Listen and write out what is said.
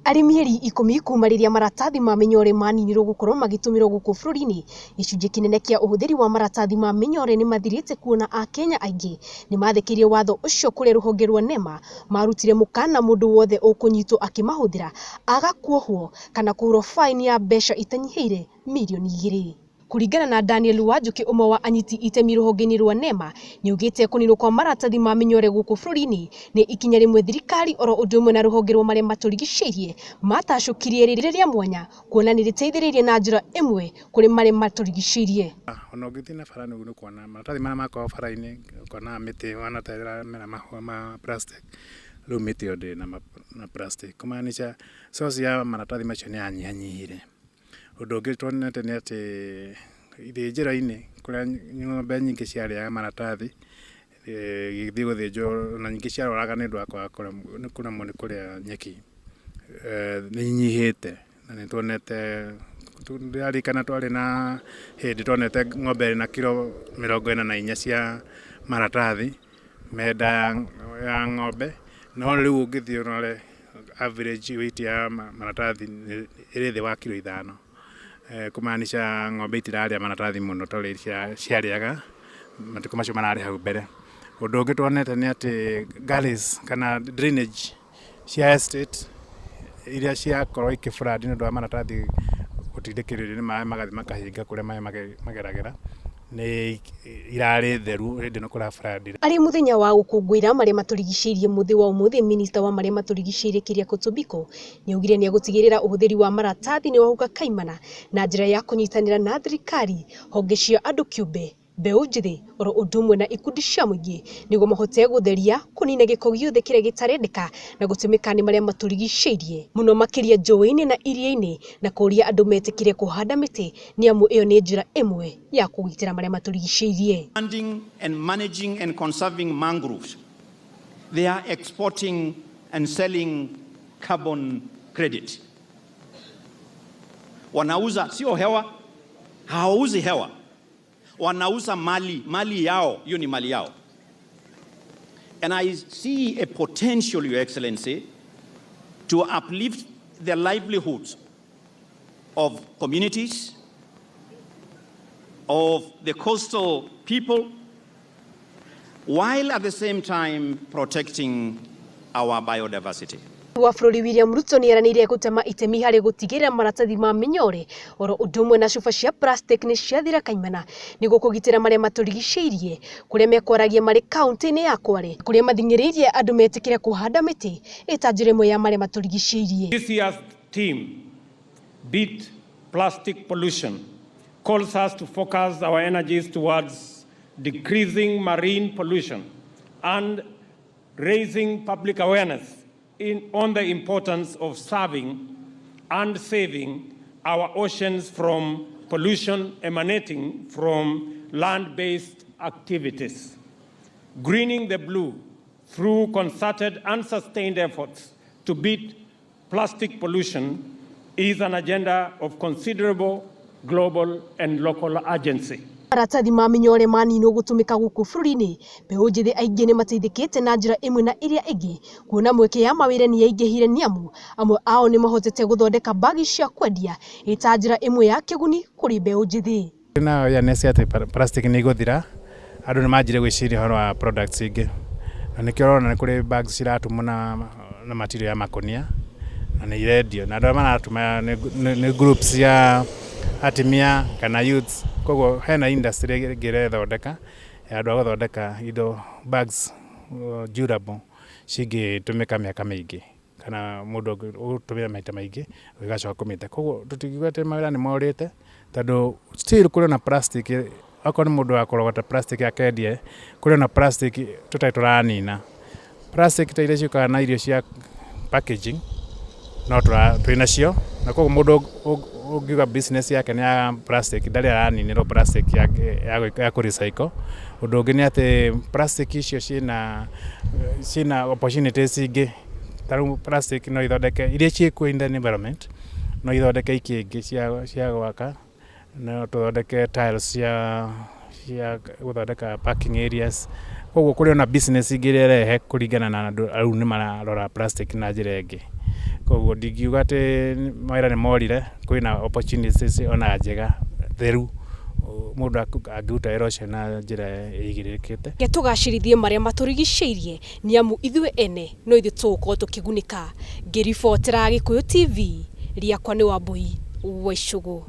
Arĩ mĩeri 10 kuma rĩrĩa maratathi ma mĩnyore maninirwo gũkorwo magĩtũmĩrwo gũkũ bũrũri-inĩ, gĩcunjĩ kĩnene kĩa ũhũthĩri wa maratathi ma mĩnyore nĩmathirĩte kuona akenya aingĩ nĩmathĩkĩire watho ũcio kũrĩa rũhonge rwa NEMA marutire mũkana mũndũ wothe ũkũnyitwo akĩmahũthĩra aga kuohwo kana kũhũrwo faini ya mbeca itanyihĩire mirioni 2. Kũringana na Daniel Wanjũkĩ, ũmwe wa anyiti itemi rũhonge-inĩ rwa NEMA, nĩaugĩte kũninwo kwa maratathi ma mĩnyore gũkũ bũrũri-inĩ nĩ ikinya rĩmwe thirikari oro ũndũ ũmwe na rũhonge rwa marĩa matũrigicĩirie matacũkirie rĩrĩ rĩa mwanya kuona nĩrĩteithĩrĩirie na njĩra ĩmwe kũrĩ marĩa matũrigicĩirie. Ona ũngĩthiĩ na bara nĩguo nĩũkuona maratathi marĩa makoragwo bara-inĩ, ũkona mĩtĩ ĩhana ta ĩramera mahũa ma plastic, rĩu mĩtĩ ĩyo ndĩrĩ na plastic, kũmaanisha source ya maratathi macio nĩ yanyihanyihire. Ũndũ ũngĩ tuonete nĩ atĩ ithĩnjĩro-inĩ kũrĩa ng'ombe nyingĩ ciarĩaga maratathi igĩthiĩ gũthĩnjwo na nyingĩ ciarwaraga nĩ ũndũ wa kwaga kũremwo nĩ kũrĩa nyeki, nĩ inyihĩte na nĩ tuonete, ndĩraririkana twarĩ na hĩndĩ tuonete ng'ombe ĩna kiro 44 cia maratathi me nda ya ng'ombe, no rĩu ũngĩthiĩ ũrore average weight ya maratathi ĩrĩ thĩ wa kiro 5, kũmaanisha ng'ombe itirarĩa maratathi mũno ta ũrĩa ciarĩaga matukũ macio mararĩ hau mbere. Ũndũ ũngĩ tuonete nĩ atĩ gullies kana drainage cia estate iria ciakorwo ikĩ flood nĩ ũndũ wa maratathi gũtindĩkĩrĩrio nĩ maĩ magathiĩ makahinga kũrĩa maĩ mageragĩra, nĩ irarĩ theru hĩndĩ ĩno kũra flood. Arĩ mũthenya wa gũkũngũĩra marĩa matũrigicĩirie mũthĩ wa ũmũthĩ, minista wa marĩa matũrigicĩirie Keriako Tobiko nĩaugire nĩegũtigĩrĩra ũhũthĩri wa maratathi nĩwahuka kaimana na njĩra ya kũnyitanĩra na thirikari, honge cia andũ kĩũmbe, mbeũ njĩthĩ oro ũndũ ũmwe na ikundi cia mũingĩ nĩguo mahote gũtheria, kũnina gĩko gĩothe kĩrĩa gĩtarendeka na gũtũmĩka nĩ marĩa matũrigicĩirie mũno makĩria njũĩ-inĩ na iria-inĩ, na kũria andũ metĩkĩre kũhanda mĩtĩ nĩamu ĩyo nĩ njĩra ĩmwe ya kũgitĩra marĩa matũrigicĩirie. Planting and managing and conserving mangroves. They are exporting and selling carbon credit. Wanauza sio hewa, hawauzi hewa. Wanauza mali, mali yao, hiyo ni mali yao. And I see a potential, Your Excellency, to uplift the livelihoods of communities, of the coastal people, while at the same time protecting our biodiversity. Wa bũrũri William Ruto nĩeranĩire gũtema itemi harĩ gũtigĩrĩra maratathi ma mĩnyore oro ũndũ ũmwe na cuba cia plastic nĩ ciathira kaimana nĩguo kũgitĩra marĩa matũrigicĩirie, kũrĩa mekwaragia marĩ kaunti-inĩ ya Kwale, kũrĩa mathing'ĩrĩirie andũ metĩkĩre kũhanda mĩtĩ ĩta njĩra ĩmwe ya marĩa matũrigicĩirie. This year's theme, Beat Plastic Pollution, calls us to focus our energies towards decreasing marine pollution and raising public awareness on the importance of serving and saving our oceans from pollution emanating from land-based activities. Greening the blue through concerted and sustained efforts to beat plastic pollution is an agenda of considerable global and local urgency. Maratathi ma mĩnyore maninwo gũtũmĩka gũkũ bũrũri-inĩ, mbeũ njĩthĩ aingĩ nĩmateithĩkĩte na njĩra ĩmwe na ĩrĩa ĩngĩ kuona mweke ya mawĩra nĩyaingĩhire nĩamu amwe ao nĩmahotete gũthondeka mbagi cia kwendia ĩta njĩra ĩmwe ya kĩguni kũrĩ mbeũ njĩthĩ. Na awareness atĩ plastic nĩ igũthira, andũ nĩ manjire gwĩciria ũhoro wa products ingĩ, na nĩkĩo ũrona nĩ kũrĩ bags ciratumwo na material ya makũnia na nĩ irendio, na andũ arĩa maratuma nĩ groups cia atumia kana youths, koguo hena industry ĩngĩ ĩrethondeka ya andũ a gũthondeka indo bags durable cingĩtũmĩka mĩaka mĩingĩ kana mũndũ ũgũtũmĩra maita maingĩ ũgĩgacoka kũmĩte. Koguo tũtingiuga atĩ mawĩra nĩ morĩte tondũ still kũrĩ na plastic, okorwo nĩ mũndũ wa kũrogota plastic akendie, kũrĩ na plastic tũtarĩ tũranina. Plastic ta iria ciũkaga na irio cia packaging no twĩ nacio, na koguo mũndũ ũngiuga business yake nĩ ya plastic ndarĩ araninĩrwo plastic ya kũ recycle. Ũndũ ũngĩ nĩ atĩ plastic icio ciĩna opportunities ingĩ, ta rĩu plastic no ithondeke iria ciĩkuo in the environment, no ithondeke ikĩngĩ cia gwaka, no tũthondeke tiles cia gũthondeka parking areas, koguo kũrĩ ona business ingĩ ĩrehe kũringana na andũ rĩu nĩ mararora plastic na njĩra ĩngĩ. Koguo ndingiuga atĩ mawĩra nĩ morire, kwĩna opportunities ona njega theru mũndũ angĩruta wĩra ũcio na njĩra ĩigĩrĩrĩkĩte. Reke tũgacĩrithie marĩa matũrigicĩirie nĩamu ithuĩ ene no ithuĩ tũgũkorwo tũkĩgunĩka. Ngĩribotera Gĩkũyũ TV, rĩakwa nĩ Wambũi wa Icũgũ.